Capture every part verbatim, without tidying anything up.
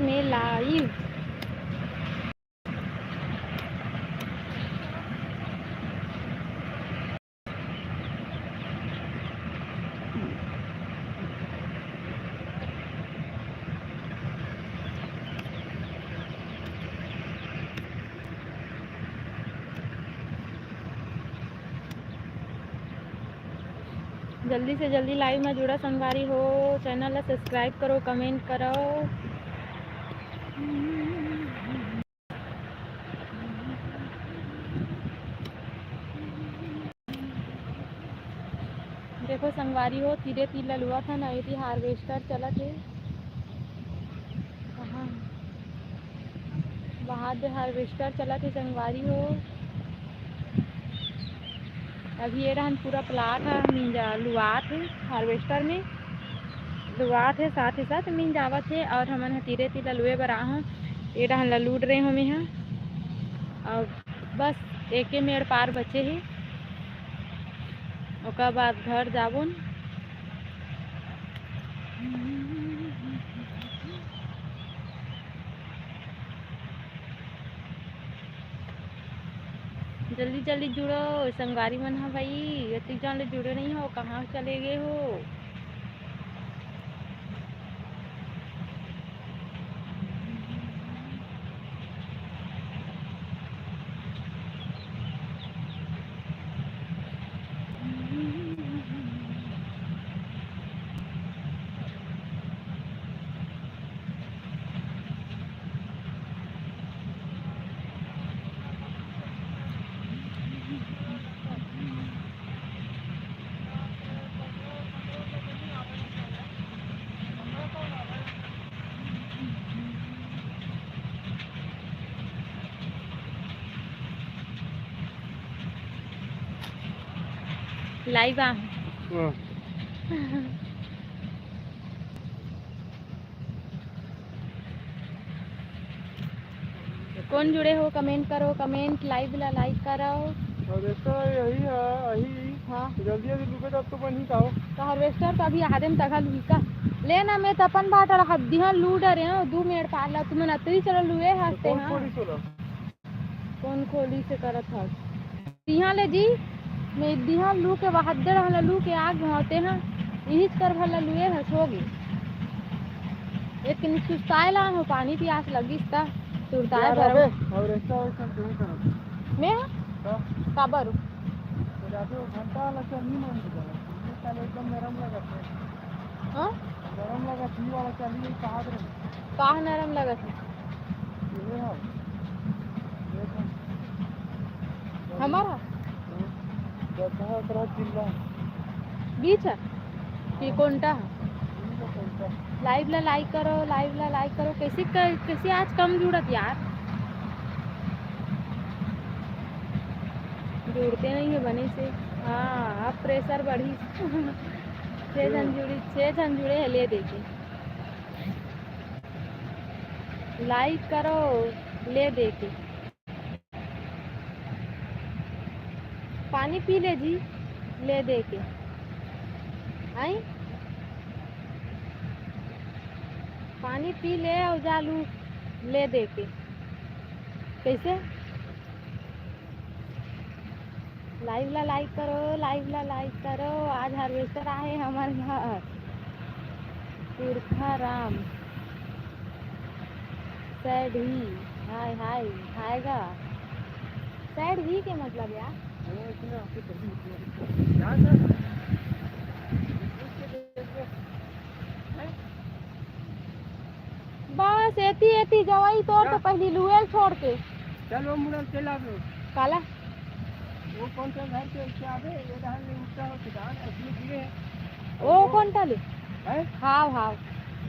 में live। जल्दी से जल्दी live में जुड़ा संगवारी हो, channel ला subscribe करो, comment करो। देखो संगवारी हो, तीरे तीर लुवत हन, एती harvester चलत हे। कहाँ? वहाँ दे harvester चलत हे संगवारी हो। अभी ये रहन पूरा plot ह मिंजा लुआत हे harvester में, लुआत हे, साथ ही साथ मिंजावत हे। और हमन ह तीरे तीर लुए बर आहूँ, ये रहन ला लूट रहे हो मैं ह। और बस एके मेड़ पार बचे हे, ओकर बाद घर जाबोन। जल्दी जल्दी जुड़ो संगवारी मन ह भाई, अतिक जन ले जुड़े नहीं हो, कहाँ चले गए हो? Live आ। हाँ। कौन जुड़े हो, comment करो, comment, live ला like करो। Harvester यही है, यही। हाँ। जल्दी जल्दी लुबे तब तो बनही का हो। तो harvester तो अभी आदम तक लुही का। ले ना, मैं तो अपन बाटा ला हद दिहा लू डरे हूँ, दू मिनट पार ला, तुमन अतरी चलो लुए तो हंसते कौन हाँ। खोली सोला? कौन खोली से करत हस? दिहा ले जी, मैं दिहा लू के वहादे रहला, लू के आग होते हैं, इहिच कर भला लुए हस होगे। एक दिन सुस्ताए ला हो, पानी पियास लगिस ता सुरताए यार, भरम। अबे, और ऐसा वैसा क्यों करत? मैं हाँ? काबर? तो जाके वो घंटा वाला चलनी नहीं मिल रहा है। ये साला एकदम नरम लगा था। हाँ? नरम लगा थी वाला चलनी नहीं कहा रे। काह नरम लगा थी? ये है। ये है। हमारा? जगह एकरा चिल्ला। बीच है? कि कोनटा है? ठीक है, कोनटा। Live ला like करो, live ला like करो। कैसे क-, कैसे आज कम जुड़त यार? जुड़ते नहीं है बने से। हाँ, अब pressure बढ़ी। छह जन जुड़ी, छह जन जुड़े हैं, ले देके। Like करो, ले देके। पानी पी ले जी, ले दे के। आई? पानी पी ले और जा लू, ले दे के। कैसे? Live ला like करो, live ला like करो। आज harvester आहे हमर घर। पुरखा राम। Sad ही। हाय, हाय, हाय गा। Sad ही के मतलब यार? बस एती, एती जवाई तोर तो क्या? पहली लुएल छोड़ के। चल, वो मुड़ल चला दो। काला? वो कौन सा घर के उससे आगे, ये धान में उठता हो, किसान असली गिरे हैं। वो वो कौन सा ले? हैं? हाव, हाव।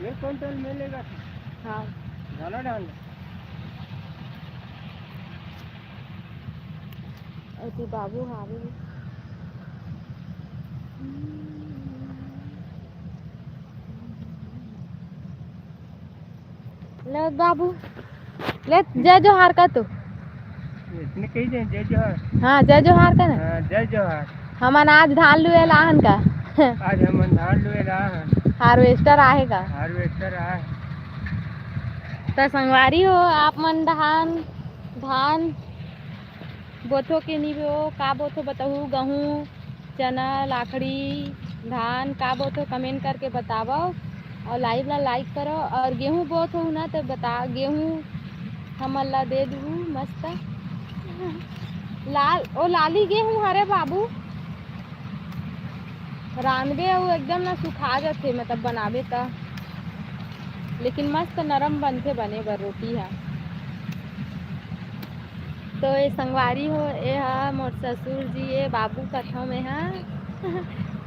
ये कौन सा मिलेगा? हाव। गाना डाल। अति बाबू हावे। ले बाबू, ले जय जोहार का तो। इसने कही दे, जय जोहार। हाँ, जय जोहार का ना। हाँ, जय जोहार। हमन आज धान लुए ला आहन का। आज हमन धान लुए ला आहन। Harvester आहे का? Harvester आहे। त संगवारी हो, आप मन धान, धान बोथो के नी बो, का बोथो बताहू, गहूँ, चना, लाखड़ी, धान का बोथो, comment करके बतावव। और live ला like करो, और गेहूँ बोथो ना तो बता, गेहूँ हमन ला दे दू मस्त। लाल, ओ लाली गेहूँ हरे बाबू, रांधबे अउ एकदम ना सुखा जाथे, मतलब बनाबे त, लेकिन मस्त नरम बनथे बने बर रोटी ह। तो ये संगवारी हो, ये ह मोर ससुर जी, ये बाबू कथों में ह।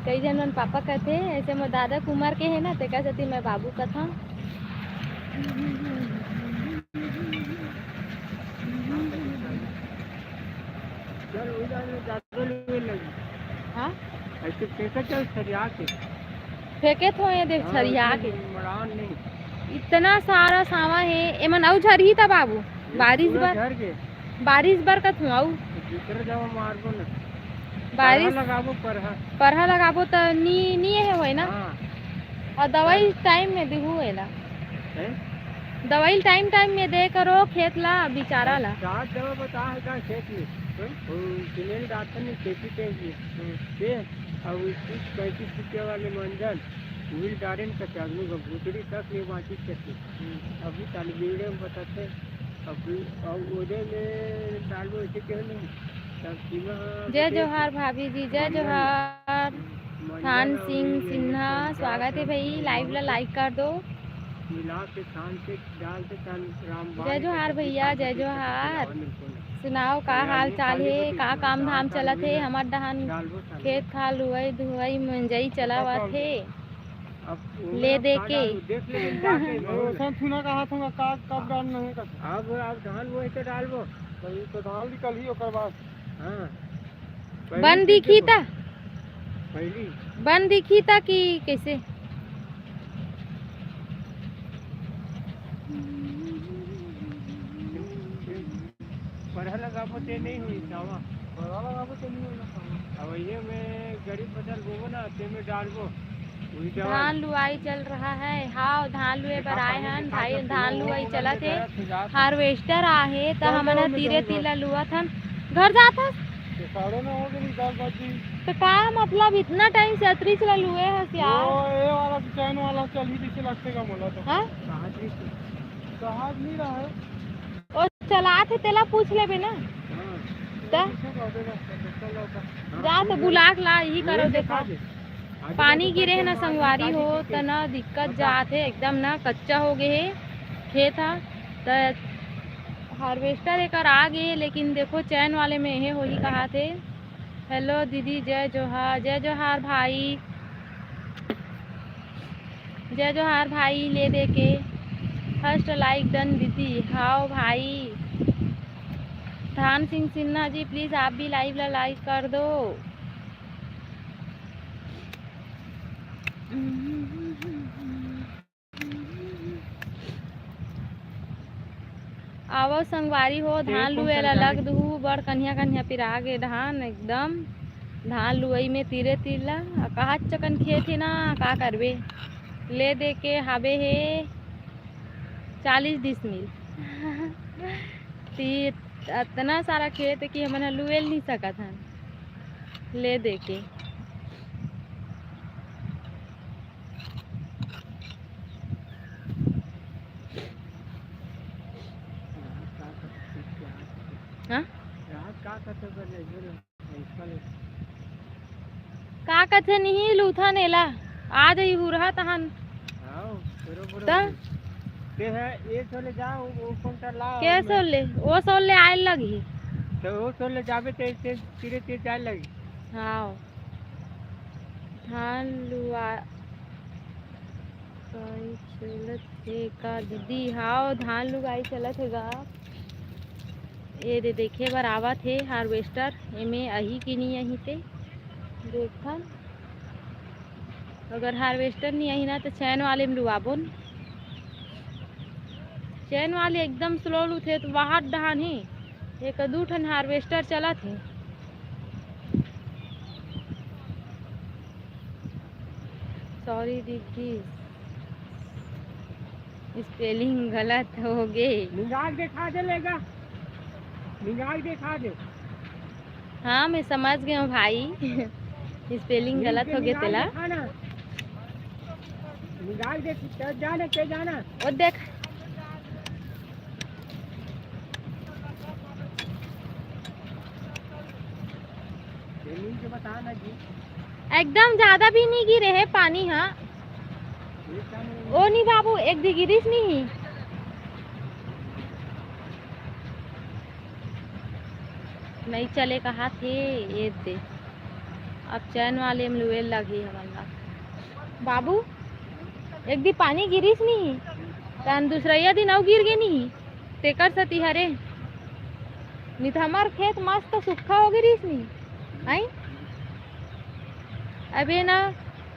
कई झन मन पापा कथे, ऐसे मोर दादा के उमर के हे ना, तेकर सेती मैं बाबू कथों। चल, उधर में जादू लेने लगी। हाँ? ऐसे फेंके चल, सरिया के। फेंके तो ये देख, हाँ, सरिया ऐसे के। मड़ान नहीं। इतना सारा सावा हे, एमन अउ झरही त बाबू। ये बारिश पूरा बर, झर के। बारिश बर कथू अउ। दूसरे जगह मारबो ना। बारिश परहा लगाबो, परहा। परहा लगाबो त नी, नी हे होय ना। हाँ। और दवाई चल। Time में दिहू एला। हैं? दवाई time time में दे करो खेत ला, बिचारा ला। सात जगह बता है का खेत में? हैं? वो सीमेंट डालते नहीं, खेती के लिए। हम्म। दे, अब इस पैंतीस रुपये वाले मंजन, wheel डाले न कच्चा, आदमी को भूतड़ी तक नहीं बांची खेती। हम्म। अभी ताली बीड़े में बताते, अभी, अब ओदे में डालबो ऐसे क्यों नहीं? तब सीमा जय जोहार भाभी जी, जय जोहार। थान सिंह सिन्हा, स्वागत है भाई, live ला like कर दो। मिला के शान से डाल के तन राम जय जोहार भैया, जय जोहार। सुनाओ, का हाल चाल हे, का काम धाम चलत हे? हमर डहन खेत खार लुवई धुवई मंजई चलावत हे। ले दे के। ओसन सुना कहा था का, कब डालना है का? अब, अब धान बोए तो डालबो। तो धान निकल ही ओकर बाद। हाँ। बन दिखी ता? पहली। बन दिखी ता कि कैसे? परहा लगाबो ते नहीं हुई सावा। परहा लगाबो ते नहीं हुई ना सावा। अब ये में गरीब फसल बोबो ना, ते में डालबो। धान लुआई चल रहा है। हाँ, धान लुए बर आए हन भाई, धान लुआई चलत हे। Harvester आहे त हमन ह तीरे तीर ला लुअत हन। घर जात हस? तो का मतलब, इतना time से अतरी चला लुए हस यार। वो ये वाला चैन वाला चल ही जैसे लगते का मोला तो। हाँ? कहाँ जी? कहाँ नहीं रहा है। ओ चलात हे तेला पूछ लेबे ना। हाँ। त? जा तो बुला के ला, यही करो, देखो। पानी गिरे हे ना संगवारी हो, त ना दिक्कत जात हे, एकदम ना कच्चा हो गए हे खेत हा। त harvester एकर आ गए हे, लेकिन देखो चैन वाले में हे होही कहा थे। Hello दीदी, जय जोहार। जय जोहार भाई, जय जोहार भाई। ले दे के first like done दीदी। हाव भाई, धान सिंह सिन्हा जी, please आप भी live ला like कर दो। आवो संगवारी हो, धान लुए ला लग दुहू, बड़ कन्हिया कन्हिया पिरा गे धान एकदम। धान लुवई में तीरे तीर ला, आ कहाच चकन खेत हे ना, का करबे। ले दे के हाबे हे चालीस डिसमिल। ती अतना सारा खेत हे कि हमन ह लुएल नहीं सकत हन। ले दे के। हाँ? का कथे नहीं लूथन एला, आ जाई हुरहा तहन। आओ, बरोबर त? ते है, ये सोले जा, वो, वो कौन सा ला, के मैं सोले? वो सोले आए लगी। तो वो सोले जाबे ते, ते, तीरे तीर जाए लगी। हाँ। धान लुआ, काई चलत हे का दीदी? हाव, धान लुगाई चलत हे गा। ये दे देखे बर आवत हे harvester, एमे अही कि नी अही ते देखथन। अगर harvester नी अही ना, त चैन वाले में लुआबोन। चैन वाले एकदम slow लुथे, त बाहर डहान हे। एक दू ठन harvester चलत हे। Sorry दीदी। स्पेलिंग गलत हो गे। निकाल के खा दे लेगा, निकाल के खा दे। हाँ, मैं समझ गए हूँ भाई। स्पेलिंग गलत हो गए तेला। निकाल के, चल जाना, चल जाना। वो देख। जमीन के बता ना जी। एकदम ज्यादा भी नहीं गिरे हे पानी, हाँ। ओ नी बाबू, एक दी गिरिस नहीं। नहीं चले कहा थे, ये दे। अब चैन वाले में लुएल लगही हमन ला। बाबू, एक दी पानी गिरिस नहीं, तन दूसरइया दिन अउ गिर गे नहीं, तेकर सती हरे। नहीं तो हमार खेत मस्त सुक्खा हो गिरिस नहीं, आई। अबे ना,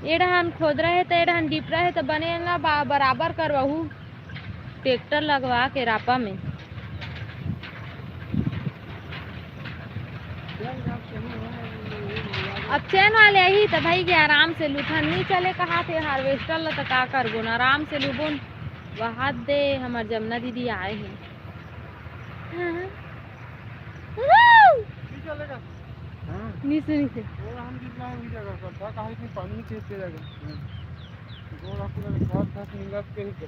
ए डहान खोदरा हे त ए डहान डिपरा हे त बने ना बा-, बराबर करवाहू ट्रैक्टर लगवा के रापा में। अब चैन वाले आही त भाई के आराम से लुथन नहीं चले कहा थे हार्वेस्टर ला त का करबो ना, आराम से लुबो न। वहाद दे हमर जमुना दीदी आए हे। हाँ। हाँ। नहीं सुनी थे। वो हम जितना भी जगह पर था, कहाँ इतनी पानी तेज तेज आ गया। हाँ। गोड़ा पूरा घास घास निकाल के ही गया।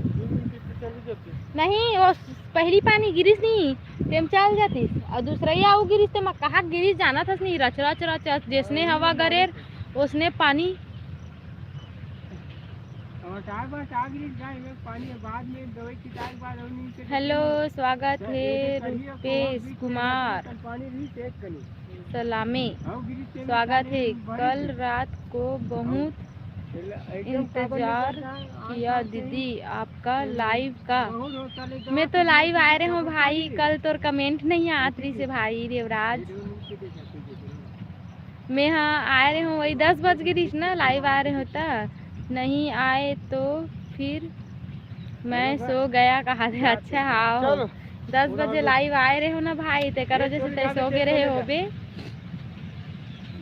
दो मिनट पे चली जाती। नहीं, वो पहली पानी गिरिस नहीं, तेम चल जाती। और दूसरा ही आऊ गिरिस, तेमा कहाँ गिरिस जाना था नहीं, रच रच रच रच, जैसने हवा गरेर, ओसने पानी। और चार बार चार गिरिस जाए, में पानी है, बाद में दवाई छिटाए के बाद और नहीं से हेलो, स्वागत तो हे ये तो करिए, रूपेश कौन सी कुमार। पानी भी चेक करिए। सलामी। हाँ, गिरिस के स्वागत पानी है। भरी कल थी। रात को बहुत हाँ। एकदम काबर इंतजार निकलता है, आठ किया साल से ही। दीदी, आपका हम्म। लाइव का। बहुत होता लेकिन मैं तो लाइव आए रहे हूँ भाई, कल तोर कमेंट नहीं आत रही से भाई देवराज। मैं हाँ आए रहे हूँ, वही दस बज गई रहीस ना, लाइव आए रहे हो त। नहीं आए तो फिर मैं सो गया कहा थे। अच्छा, हाँ हो। चलो। दस बजे लाइव आए रहे हो ना भाई, तेकर वजह से तय सो गए रहे होबे।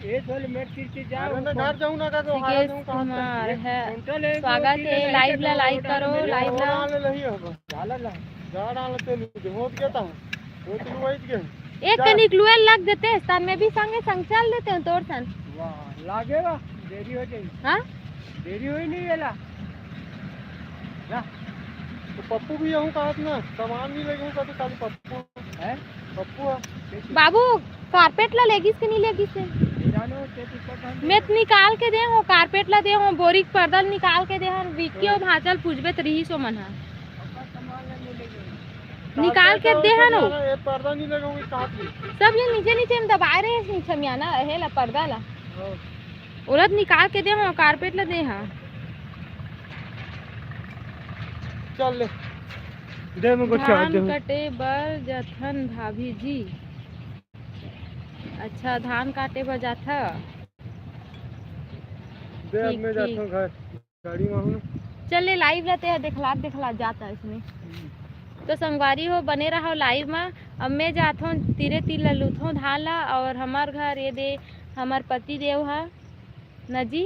ये थोड़ी मेट की चीज जाओ। अरे मैं घर जाऊँ ना, का तो हारा सिकेश दूँ, कहाँ कुमार चल? है। सेंट्रल है, स्वागत है, लाइव ला लाइक करो, लाइव ला। डाल ले, नहीं होगा। डाल ला। जा डाल ले, तेल हो गया था। वो तो वही गया। एक चल। कनिक लुएल लग देते, तन में भी संगे संग चल देते हैं तोर सन। वाह, लागेगा, देरी हो जाएगी। हाँ? देरी हुई नहीं वेला। जा। तो पप्पू भी यहूँ कहा था ना, सामान नहीं लेके हूँ, कहते खाली पप्पू। हैं? पप्पू है। बाबू, कारपेट ला लेगिस के नहीं लेगिस से? नहीं जानो, ते तो ऊपर ध्यान दे। मैं तो निकाल के दे हूँ, कारपेट ला दे हूँ, बोरी के पर्दा ला निकाल के दे हूँ, विक्की हाँ। और भांचल पूछबे त रही सो मन हा। निकाल के दे हन ओ। ये पर्दा नहीं लगाऊंगी, काट ली। सब ये नीचे नीचे में दबाए रहे हैं, नीचे में आना, हे ला पर्दा ला। हाँ। ओला तो निकाल के दे हन, कारपेट ला दे हन। चल ले। दे में गोठिया धान दे। कटे बर जथन भाभी जी। अच्छा, धान काटे बर जाथा। दे, अब ठीक, मैं ठीक। जाता हूँ घर। गाड़ी में हूँ ना। चल ले, लाइव ला ते ह देखला, देखला जाता इसमें। हम्म। तो संगवारी हो, बने रहो लाइव में। अब मैं जात हूँ तीरे तीर ला लूथों धान ला, और हमार घर ये दे, हमार पति देव हा न जी,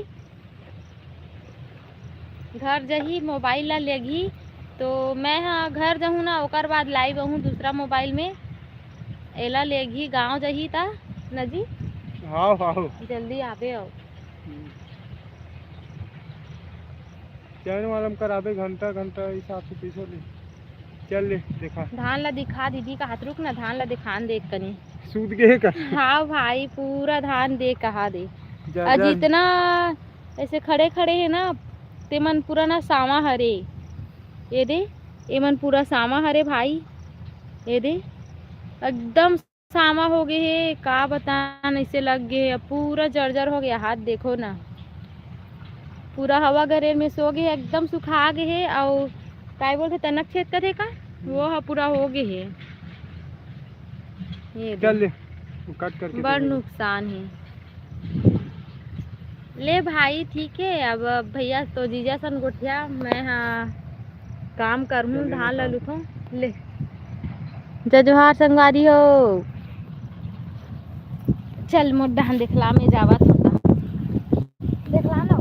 घर जही मोबाइल ला लेगही, तो मैं हा घर जहूँ ना, ओकर बाद लाइव आहूँ दूसरा मोबाइल में, एला लेगही गाँव जही ता न जी। हाँ, हाँ। जल्दी आबे आओ। हम्म। चैन वाला में कराबे घंटा, घंटा हिसाब से पैसा ले। चल ले, देखा। धान ला दिखा दीदी, कहात रुक ना, धान ला दिखान दे कनी। सूत गए का? हाँ भाई, पूरा धान दे कहा दे। जा, अज जा। इतना ऐसे खड़े खड़े है ना, तेमन पूरा ना सावा हरे। ये दे, एमन पूरा सावा हरे भाई। ये दे, एकदम सामा हो गए हे, का बतान, ऐसे लग गए हे, अब पूरा जर्जर हो गया हाथ, देखो ना, पूरा हवा गरेर में सो गए हे, एकदम सुखा गए हे। और काय बोलते, तनक छेद का थे का, वो ह पूरा हो गए हे। ये दे। चल ले, वो कट करके बड़ दे दे। नुकसान हे। ले भाई, ठीक है, अब भैया तो जीजा सन गोठिया, मैं हा काम करहूँ, चले धान ला लुथों। ले, जय जोहार संगवारी हो। चल मोर डहान देखला, मैं जावत होता। देखला ना,